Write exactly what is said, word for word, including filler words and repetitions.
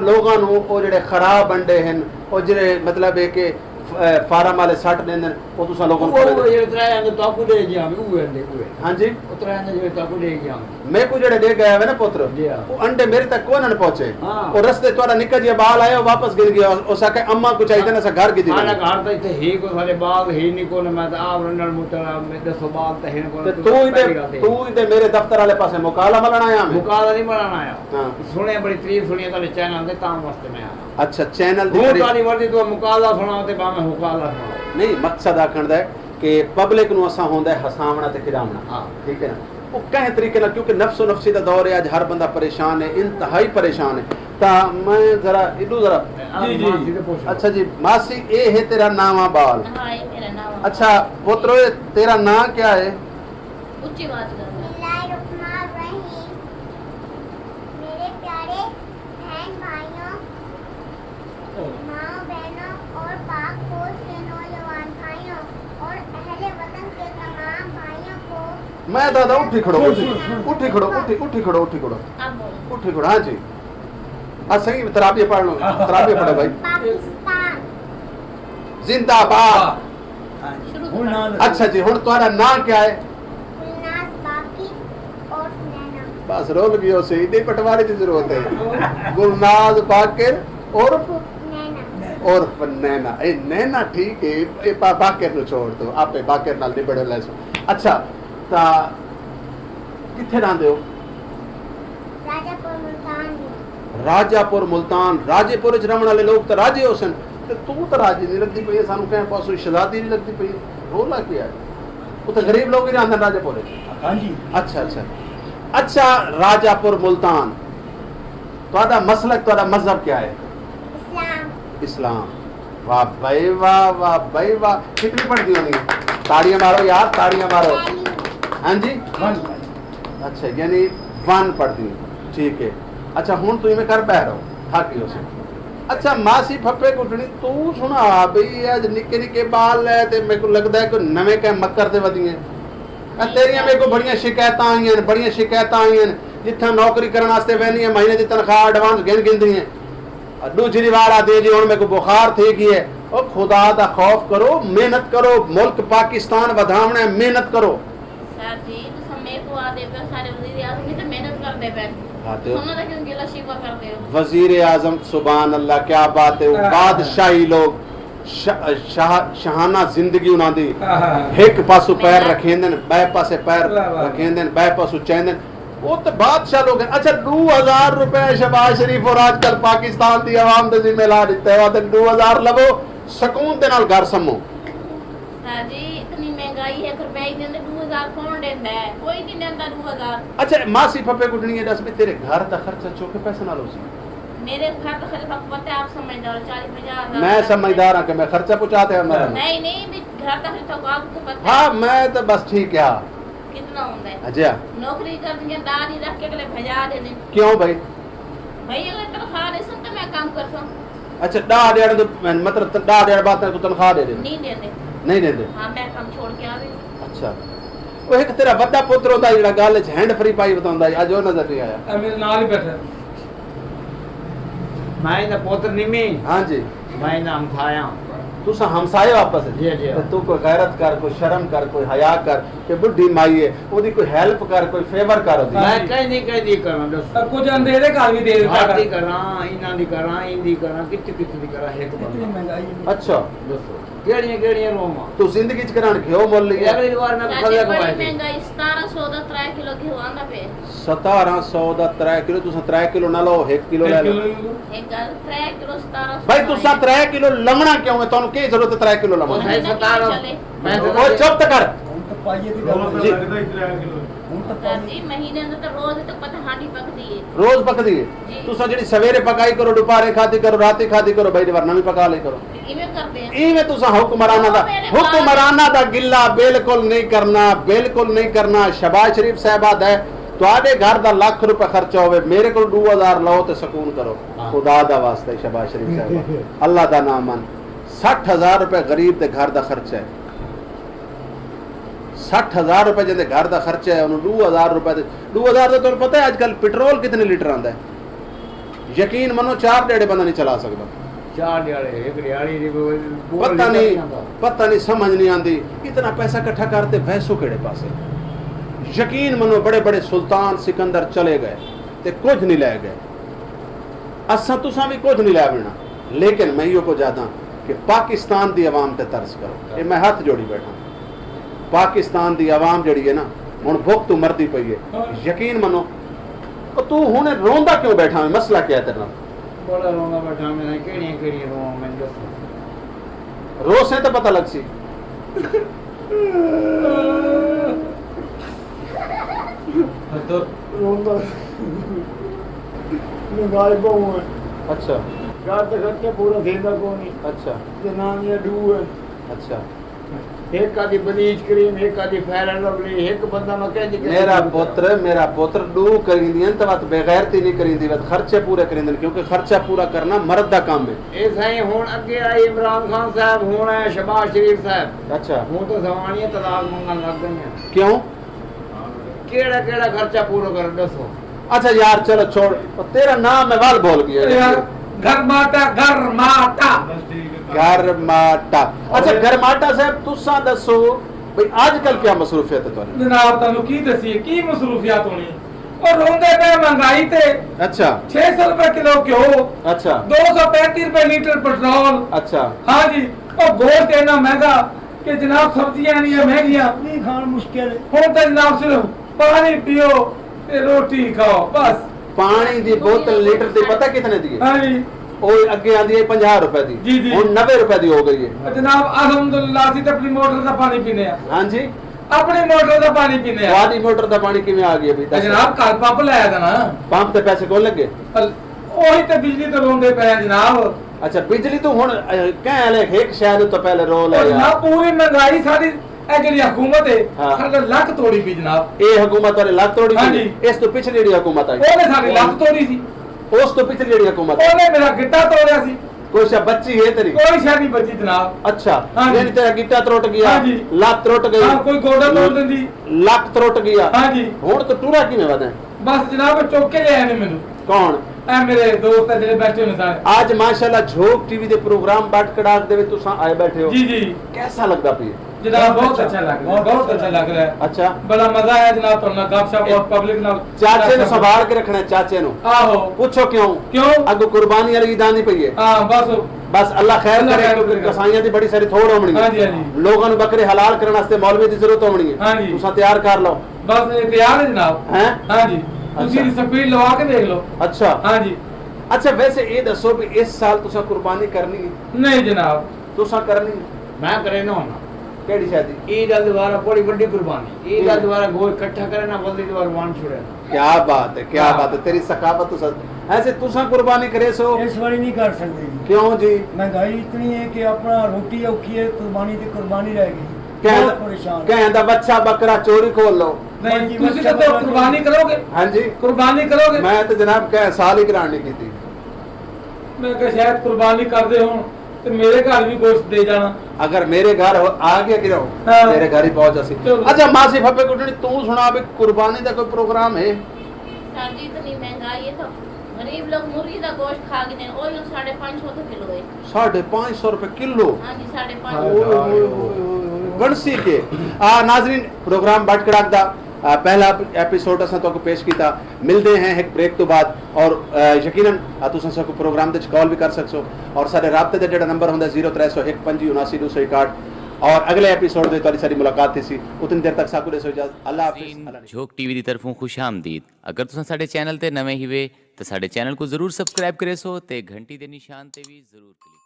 لوگاں نوں او جڑے خراب انڈے ہن، او جڑے مطلب ہے کہ ف- اے فارم والے سٹ ڈیندن، او تساں لوگاں نوں او کھوے او دے۔ جڑے ترے انڈے تاکو دے گیا میں او انڈے او۔ ہاں جی۔ او ترے انڈے جڑے تاکو دے گیا میں۔ میکوں جڑے ڈے گیا ہوئے نا پتر، جی ہاں۔ او انڈے میرے تک کوئی نہ پہنچے۔ ہاں۔ او رستے تہاڈا نکا جیا بال آیا، او واپس گھن گیا، او ساکھے اماں کچھ آئی تے نہ سا گھر گھدی ساڈا ونجے۔ گھر تاں اتھے ہی کو سارے بال ہی نہیں کو، میں تاں آپ رنڈن متر میں دسو بال تاں ہن کو۔ تے تو ہی تے، تو ہی تے میرے دفتر والے پاسے مکالا ملن آیا میں۔ مکالا نہیں ملن آیا۔ ہاں۔ سنیا بڑی تعریف سنیا تہاڈے چینل دے، تاں واسطے میں آیا۔ اچھا، چینل دی ہوں تعریف۔ تہاڈی مرضی تو مکالا سناؤ تے باویں حکالا سناؤ۔ نہیں، مقصد آکھن دا ہے کہ پبلک نوں اساں ہوندا ہے ہساونا تے کھڈاونا۔ ہاں۔ ٹھیک ہے نا؟ او کہیں طریقے نال، کیونکہ نفس و نفسی دا دور ہے، اج ہر بندہ پریشان ہے، انتہائی پریشان ہے۔ تاں میں ذرا ایڈو ذرا جی، جی۔ ماسی تے پوچھو۔ اچھا جی، ماسی، اے ہے تیرا ناواں بال؟ ہاں، اے میرا ناواں بال۔ اچھا پترو، اے تیرا ناں کیا ہے؟ اچی آواز نال۔ بسم اللہ الرحمن الرحیم۔ میرے پیارے بہن بھائیوں، ماؤں بہنوں اور پاک فوج کے نوجوان بھائیوں اور اہل وطن کے تمام بھائیوں کو میں دادا اٹھی کھڑو، اٹھی، اٹھی کھڑو، اٹھی، اٹھی کھڑو، اٹھی کھڑو۔ اب بولو۔ اٹھی کھڑو، ہاں جی۔ آ صحیح ترابیہ پڑھ لو، ترابیہ پڑھو بھائی۔ پاکستان۔ زندہ باد۔ ہاں جی۔ شروع ہن کرو۔ ناں دسو۔ اچھا جی، ہن تہاڈا ناں کیا ہے؟ گلناز باقر عرف نینا۔ بس رول گیو سی، ایڈی پٹواری دی ضرورت ہے؟ گلناز باقر عرف؟ نینا۔ عرف نینا۔ اے نینا ٹھیک ہے، اے با-، باقر نو چھوڑ دو، آپے باقر نال نبڑ لیسوں۔ اچھا، تا کتھے رہندے ہو؟ راجہ پور ملتان دی۔ راجہ پور ملتان، راجے پور وچ رہݨ والے لوگ تاں راجے ہوسن، تے توں تاں راجی نہیں لڳدی پئی، سانوں کہیں پاسوں شہزادی نہیں لڳدی پئی، رولا کیا ہے؟ اتھے غریب لوگ ہی رہندے راجہ پور وچ؟ ہاں جی۔ اچھا، اچھا۔ اچھا، راجہ پور ملتان، تہاڈا مسلک، تہاڈا مذہب کیا ہے؟ اسلام۔ اسلام۔ واہ بھائی واہ، واہ بھائی واہ۔ کتنی پڑھدی ہونی ہے؟ تاڑیاں مارو یار، تاڑیاں مارو۔ ہاں جی؟ اچھا، یعنی ون پڑھدی ہو۔ ٹھیک ہے۔ اچھا، ہن توں ایویں کر، ٻہہ رہو، تھک گئی ہوسی۔ اچھا ماسی پھپھے کٹنی، توں سݨا بھئی اڄ نکے نکے ٻال لے تے میکوں لڳدا ہے کوئی نویں کہیں مکر تے ودی ہیں۔ اے تیریاں میکوں بڑیاں شکایتاں آئیاں ہن، بڑیاں شکایتاں آئیاں ہن۔ جتھاں نوکری کرݨ واسطے ویندی ہیں، مہینے دی تنخواہ ایڈوانس گھن گھندی ہیں۔ ݙوجھی دی وار آہدی ہے جی ہݨ میکوں بخار تھی ڳئی ہے۔ او خدا دا خوف کرو، محنت کرو، ملک پاکستان ودھاوݨا ہے، محنت کرو۔ سر جی، تساں میکوں آہدے پئے ہو سارے وزیر اعظم ہی تے محنت کردے پئن۔ ہاں تے تساں انہاں دا کیوں گلہ شکوہ کردے ہو؟ وزیر اعظم، سبحان اللہ، کیا بات ہے، او ہاں۔ بادشاہی لوگ، شاہ، شاہ، شاہانہ زندگی انہاں دی۔ ہاں، ہاں۔ ہک پاسوں پیر محنت۔ رکھیندن، ٻئے پاسے پیر واہ، واہ۔ رکھیندن، ٻئے پاسوں چیندن۔ او تے بادشاہ لوگ ہیں۔ اچھا، ݙو ہزار روپے شہباز شریف اور آج کل پاکستان دی عوام دے ذمہ لا ݙتے، آہدن ݙو ہزار لوو، سکون دے نال گھر سمو۔ سر جی، اتنی مہنگائی ہے، ہک روپے ہی ݙیندے، ݙو ہزار کون ݙیندا ہے؟ کوئی نہیں ݙیندا ݙو ہزار۔ اچھا، ماسی پھپھے کٹنی ہے، ݙس بھئی تیرے گھر دا خرچہ چوکھے پیسے نال ہوسی؟ میرے گھر دا خرچہ تاں پتہ ہے، آپ سمجھدار ہو، چالیس پنجاہ ہزار میں روپے۔ سمجھدار ہاں کہ میں خرچہ پہنچا تے ہاں، میرا۔ نہیں، نہیں، بھی گھر دا خرچہ کو آپ کو پتہ ہے۔ ہاں، میں تو بس ٹھیک ہے۔ کتنا ہوندا ہے؟ اچھا۔ نوکری کردی ہیں، ݙاہ ݙینہہ رکھ کے اڳلے بھڄا ݙیندے۔ کیوں بھائی؟ بھائی اڳلے تنخواہ ݙیسن تے میں کم کرساں۔ اچھا، ݙاہ ݙیہاڑے توں، مطلب، ݙاہ ݙیہاڑے بعد تیکوں تنخواہ ݙے ݙیندے؟ نہیں ݙیندے۔ نہیں ݙیندے؟ ہاں، میں کم چھوڑ کے آ ویندی۔ اچھا۔ او ہک تیرا وݙا پتر ہوندا جیڑھا ڳل وچ ہینڈ فری پائی وداندا ہے، اڄ او نظر نہیں آیا۔ اے میرے نال ہی ٻیٹھا۔ میں ایندا پتر نمی۔ ہاں جی۔ میں ایندا ہمسایہ ہاں۔ تساں ہمسائے ہو آپس وچ؟ جی، جی۔ تے توں کوئی غیرت کر، کوئی شرم کر، کوئی حیا کر، کہ ٻڈھی مائی ہے، اوندی کوئی ہیلپ کر، کوئی فیور کر اوندی۔ میں کہیں دی، کہیں دی کراں، ݙسو۔ کجھ اندھیرے گھر وی دے گھر دی کراں، انہاں دی کراں، ایندی کراں، کتھے کتھے دی کراں، ہک بندہ۔ اچھا۔ ݙسو۔ کیڑھیاں کیڑھیاں روواں؟ توں زندگی چ کراݨ گھیو مل لئی ہے۔ اڳلی وار میں سر جی، کھلے بڑی کھوائے۔ مہنگائی، ستارہ سو دا ترے کلو گھیو آندا پئے۔ ستارہ سو دا ترے کلو، تساں ترے کلو نہ لو، ہک کلو لے لو۔ ہک کلو لے لو۔ ہک گل، ترے کلو ستارہ سو بھائی، دا تساں ہے۔ ترے کلو لوݨا کیوں ہے؟ تانوں کی ضرورت ہے ترے کلو لوݨ دی؟ بھائی، ستارہ چلے۔ میں او چپ تے کر۔ ہݨ تاں پائیے دی گل جی۔ ہݨ تاں سر پائیے۔ جی، مہینے دا تاں روز تک پتہ ہانڈی پکدی ہے۔ روز پکدی ہے؟ جی۔ تساں جیڑھی سویرے پکائی کرو، ݙوپہرے کھادی کرو، راتی کھادی کرو، بھائی، ݙوپہر نویں پکا لئی کرو۔ ایویں کردے ہیں۔ ایویں تساں حکمراناں دا، او میرے حکمراناں دا گلہ بالکل نہیں کرنا، بالکل نہیں کرنا۔ شہباز شریف صاحب آہدا ہے، تہاݙے گھر دا لکھ روپے خرچہ ہووے، میرے کول ݙو ہزار لو تے سکون کرو۔ ہاں۔ خدا دا واسطہ ہے شہباز شریف صاحب، اللہ دا نام من، سٹھ ہزار روپے غریب دے گھر دا خرچہ ہے۔ سٹھ ہزار روپے جیندے گھر دا خرچہ ہے، انہوں ݙو ہزار روپے دے، ݙو ہزار دا تہاݙے پتہ ہے اڄ کل پٹرول کتنے لیٹر آندا ہے؟ یقین منو، چار ݙیہاڑے بندہ نہیں چلا سڳدا۔ چار ݙیہاڑے، ہک ݙیہاڑی دی پتہ نہیں، پتہ نہیں، سمجھ نہیں آندی۔ اتنا پیسہ اکٹھا کر تے ویسو کیڑھے پاسے؟ یقین منو، بڑے بڑے سلطان سکندر چلے گئے تے کجھ نہیں لے گئے۔ اساں تساں وی کجھ نہیں لے وینا، لیکن میں ایہو کجھ آہداں کہ پاکستان دی عوام تے ترس کرو۔ اے میں ہتھ جوڑی بیٹھاں۔ پاکستان دی عوام جیڑھی ہے نا، ہݨ بھک توں مردی پئی ہے۔ یقین منو۔ او توں ہݨ روندا کیوں بیٹھا ہے؟ مسئلہ کیا ہے تیرے نال؟ بڑا روندا بیٹھا میں، کیڑیاں کیڑیاں رواں میں ݙسو؟ روسیں تے پتہ لڳسی۔ روندا، مہنگائی بہوں ہے۔ اچھا۔ گھر تے خرچہ پورا تھیندا کونی۔ اچھا۔ جنانیاں ݙو ہے۔ اچھا۔ ہک آدھی بلیچ کریم، ہک آدھی فیئر اینڈ لولی، ہک بندہ میں کہیں جی میرا پتر، میرا پتر ݙو کریندی ہیں تے وت بے غیرتی نہیں کریندی، وت خرچے پورے کریندن، کیونکہ خرچہ پورا کرنا مرد دا کم ہے۔ اے سائیں، ہݨ اڳے آئے عمران خان صاحب، ہݨ آئے شہباز شریف صاحب۔ اچھا۔ ہݨ تو زوانیاں طلاق منگن لگ ڳئیاں۔ کیوں؟ کیڑا کیڑا خرچہ پورا کر ݙسو۔ اچھا یار، چلو چھوڑ، تیرا نام میں ول بھول گیا۔ یار، گھر ماٹا، گھر ماٹا۔ گھر ماٹا۔ اچھا، گھر ماٹا صاحب، تساں ݙسو بھئی اڄ کل کیا مصروفیت ہے تہاݙی؟ جناب، تہاݙوں کی ݙسیے، کی مصروفیات ہوݨی؟ او روندے پئے مہنگائی تے۔ اچھا۔ چھ سو روپے کلو گھیو۔ اچھا۔ دو سو پینتی روپے لیٹر پٹرول۔ اچھا۔ ہاں جی، او گوشت ایݙا مہنگا کہ جناب سبزیاں ایݙیاں مہنگیاں۔ سبزی کھاݨ مشکل ہے۔ ہݨ تے جناب صرف پاݨی پیو تے روٹی کھاؤ، بس۔ پاݨی دی بوتل لیٹر دی پتہ کتنے دی ہے؟ ہاں جی۔ او اڳے آندی ہے پنجاہ روپے دی، جی، جی۔ ہݨ نوے روپے دی ہو گئی ہے۔ جناب، الحمدللہ، اسی تے اپݨی موٹر دا پاݨی پینے ہاں۔ ہاں جی۔ اپݨی موٹر دا پاݨی پینے ہاں۔ تہاݙی موٹر دا پاݨی کیویں آ گیا بھئی؟ دس۔ جناب، کل پمپ لایا تھا نا۔ پمپ تے پیسے کون لڳے؟ ال-، اوہی تے بجلی تے روندے پئے ہیں جناب۔ اچھا، بجلی تو ہݨ، اے، کہیں والے ہک شے دے تو پہلے رو لے اور یار۔ جناب، پوری مہنگائی ساݙی، اے جیڑھی حکومت ہے، ہاں۔ ساݙا لک توڑی پئی جناب۔ اے حکومت والے لک توڑی ہاں پئی؟ جی۔ اس تو پچھلی جیڑھی حکومت آئی؟ اوہنے ساݙی لک توڑی سی۔ اس تو پچھلی جیڑھی حکومت؟ اوہنے میرا گٹا توڑیا سی۔ کوئی شے بچی ہے تیری؟ کوئی شے نہیں بچی جناب۔ اچھا، ہاں جی۔ یعنی تیرا گٹا ترٹ گیا، ہاں جی۔ لت ترٹ گئی، ہاں، کوئی گوڈا توڑ دیندی۔ لک ترٹ گیا۔ ہاں جی۔ ہݨ تو ٹرا کیویں ودیں؟ بس جناب، چوک کے لے آئے نے مینوں۔ کون؟ اے میرے دوست ہیں جڑے بیٹھے ہوئے سارے۔ اڄ ماشاءاللہ جھوک ٹی وی دے پروگرام بٹ کڑاک دے وچ تساں آئے بیٹھے ہو۔ جی، جی۔ کیسا لڳدا پیا؟ جناب، بہت اچھا لگ رہا ہے، بہت اچھا لگ رہا ہے۔ اچھا۔ بڑا مزہ آیا جناب، تہاݙے نال گپ شپ اور پبلک نال۔ چاچے نوں سنبھال کے رکھنا ہے، چاچے نوں۔ آہو۔ پچھو کیوں؟ کیوں؟ اڳوں قربانی والی عید آندی پئی ہے۔ ہاں، بس۔ بس اللہ خیر اللہ کرے، خیر کیونکہ کرے۔ قصائیاں دی بڑی ساری تھوڑ ہوݨی ہے۔ ہاں جی، ہاں جی۔ لوگاں نوں بکرے حلال کرݨ واسطے مولوی دی ضرورت ہوݨی ہے۔ ہاں جی۔ تساں تیار کر لو۔ بس، یہ تیار ہے جناب۔ ہیں؟ ہاں جی۔ اچھا۔ تسی سپیڈ لوا کے دیکھ لو۔ اچھا۔ ہاں جی۔ اچھا، ویسے اے ݙسو بھی اس سال تساں قربانی کرنی ہے؟ نہیں جناب۔ تساں کرنی ہے؟ میں کرینا ہونا۔ کیڑھی شادی؟ عید دا دوبارہ بڑی وڈی قربانی۔ عید دا ہوں۔ دوبارہ گوشت اکٹھا کرنا، ولدی دوبارہ وان چھڑے۔ کیا بات ہے، کیا ہاں۔ بات ہے، تیری ثقافت تو سب۔ ایسے تساں قربانی کرے سو؟ اس واری نہیں کر سکتے جی۔ کیوں جی؟ مہنگائی اتنی ہے کہ اپنا روٹی اوکھی ہے، قربانی تے قربانی رہ گئی۔ کہیں بہت پریشان۔ کہیں دا بچہ بکرا چوری کھول لو۔ نہیں، جی، تسی تو قربانی کرو گے؟ ہاں جی۔ قربانی کرو گے؟ میں تو جناب کہیں سال ہی کران نہیں کیتی۔ میں کہ شاید قربانی کردے ہون تے میرے گھر بھی گوشت دے جانا۔ اگر میرے گھر ہو، آ گیا کہ رہو، ہاں۔ تیرے گھر ہی پہنچ جاسی۔ چلو۔ اچھا ماسی پھپے کٹنی، تو سنا بھی قربانی دا کوئی پروگرام ہے؟ سر جی، اتنی مہنگائی ہے تو غریب لوگ مرغی دا گوشت کھا گئے نے، اوہی ساڑھے پنج سو تو کلو ہے۔ ساڑھے پنج سو روپے کلو؟ ہاں جی، ساڑھے پنج اوئے سو۔ ہوئے ہوئے ہوئے۔ بنسی کے۔ آ، ناظرین، پروگرام بٹ کڑاک دا، آ، پہلا ایپیسوڈ اساں تہاکوں پیش کیتا۔ ملدے ہیں ہک بریک تو بعد اور، آ، یقیناً، آ، تساں ساکوں پروگرام دے وچ کال بھی کر سکسو اور ساڈے رابطے دا جیڑھا نمبر ہوندا ہے زیرو ترے سو ہک پنجی اناسی ڈو سو اکاہٹھ۔ اور اگلے ایپیسوڈ دے تہاڈی ساڈی ملاقات تھیسی۔ اتنی دیر تک ساکوں ݙیسو اجازت۔ اللہ حافظ۔ ناظرین، جھوک ٹی وی دی طرفوں خوش آمدید۔ اگر تساں ساڈے چینل تے نویں ہیوے تاں ساڈے چینل کوں ضرور سبسکرائب کریسو تے گھنٹی دے نشان تے وی ضرور کلک